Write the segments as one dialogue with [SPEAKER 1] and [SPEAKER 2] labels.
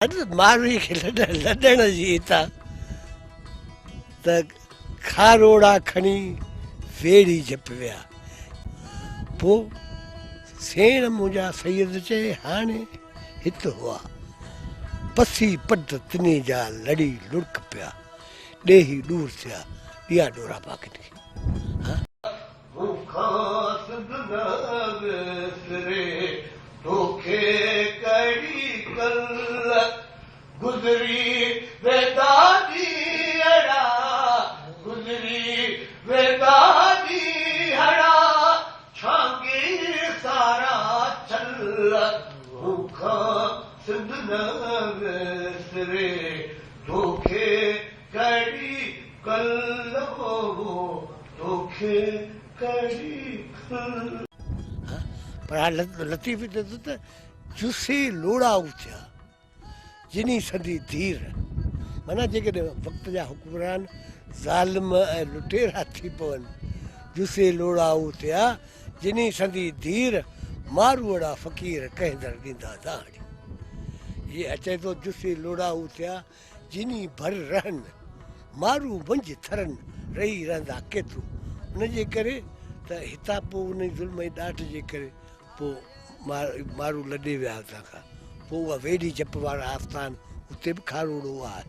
[SPEAKER 1] اڄ ماروي کي لڏڻ جي هتان ته کاروڙا کڻي ويڙهي جهپ ويا. پوء سيڻ منهنجا سيد چئي هاڻي هت هئا. پسي پٽ تني جا لڙي لڙڪ پيا. ڏيهي ڏور ٿيا ڏيا ڏوراپا ڪن کي.
[SPEAKER 2] مون کان سنڌ نه وسري، توکي ڪهڙي ڪل گذري ويندا ڏينهڙا، گذري ويندا ڏينهڙا، ڇانگي سارا ڇل، مون کان سنڌ نه وسري، توکي ڪهڙي ڪل توکي ڪهڙي کل.
[SPEAKER 1] پر هاڻ لطيف چئي ٿو ته جسي لوڙائو ٿيا جني سندي ڌير. معنيٰ جيڪڏهن وقت جا حڪمران ظالم ۽ لٽيرا ٿي پون، جسي لوڙائو ٿيا جني سندي ڌير، ماروئڙا فقير ڪنهن در ڏيندا دانهڙي. هي اچي ٿو جسي لوڙائو ٿيا جني ڀر رهن، مارو منجهه ٿرن، رهي رهندا ڪيترو. ان جي ڪري ته هتان پوء انهي ظلم ۽ ڏاڍ جي ڪري پوء مارو لڏي ويا هتان کان. پوء اها ويڙهي جپ وارا آستان اتي به کاروڙو آهي.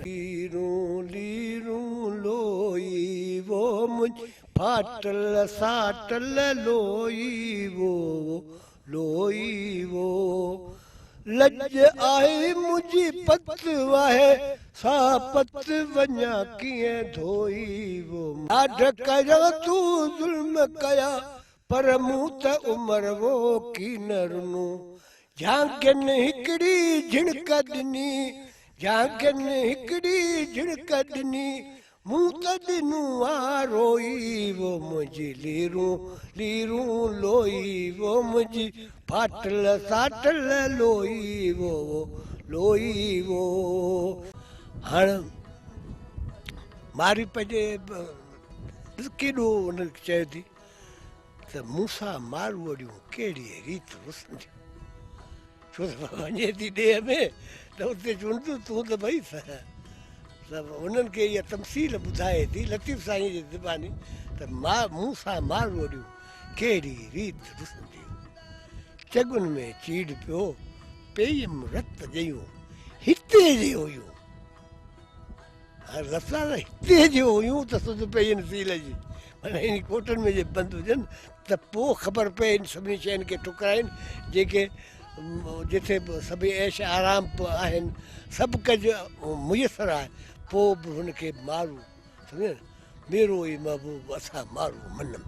[SPEAKER 1] ليرون ليرون لوئي وو منهنجي ڦاٽل ساٽل لوئي وو لوئي وو لڄ آهي منهنجي پت آهي سا پت وڃان ڪيئن ڌوئي وو. ڏاڍ ڪيا تون ظلم ڪيا پر مون ته عمر وو ڪين رنو. جھانگين هڪڙي جھڻڪ ڏني جھانگين هڪڙي جھڻڪ ڏني مون ته ڏنو آ روئي وو منهنجي ليرون ليرون لوئي وو منهنجي ڦاٽل ساٽل لوئي وو لوئي وو. هاڻ مارئي پنهنجي ڪيڏو ان کي چئي ٿي ته مون سان ماروئڙيون ڪهڙيء ريت رسنديون. ڇو ته وڃي ٿي ڏيهه ۾ ته اتي چونديون تون ته ڀئي ته انهن کي اها تمثيل ٻڌائي ٿي لطيف سائين جي زباني ته مون سان ماروئڙيون ڪهڙي ريت رسنديون. چڳن ۾ چيڙ پيو پيم رت ڄيون هتي جي هيون. هاڻ رسا ته هتي جي هيون ته سڌ پئي هن سيل جي. معنيٰ هن ڪوٽن ۾ جي بند هجن ته پوء خبر پئي هن سڀني شين کي ٺڪرائين جيڪي جتي سڀئي عيش آرام به آهن سڀ ڪجهه ميسر آهي پوء به هن کي مارو سمجهيو نه ميرو ئي محبوب اسان مارو من ۾.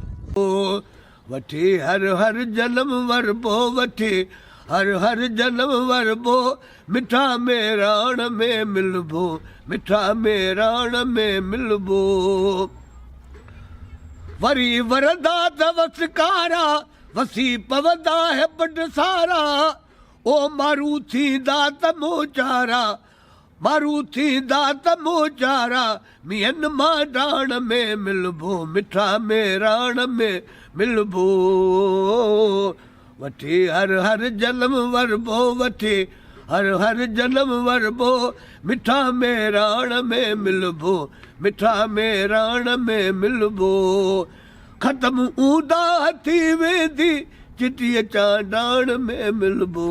[SPEAKER 2] وٺي هر هر جنم وربو وٺي هر هر جنم وربو مٺا ميراڻ ۾ ملبو مٺا ميراڻ ۾ ملبو وري ورندا ته وسڪارا وسي پوندا هيبٽ سارا او مارو ٿيندا ته موچارا مارو ٿيندا ته موچارا مينهن مانڊاڻ ۾ ملبو مٺا ميراڻ ۾ ملبو وٺي هر هر جنم وربو وٺي هر هر جنم وربو مٺا ميراڻ ۾ ملبو مٺا ميراڻ ۾ ملبو ختم اونداهه ٿي ويندي چٽيء چانڊاڻ ۾ ملبو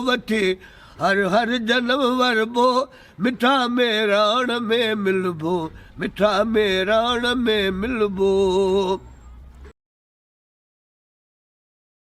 [SPEAKER 2] وٺي هر هر جنم وربو مٺا ميراڻ ۾ ملبو مٺا ميراڻ ۾ ملبو.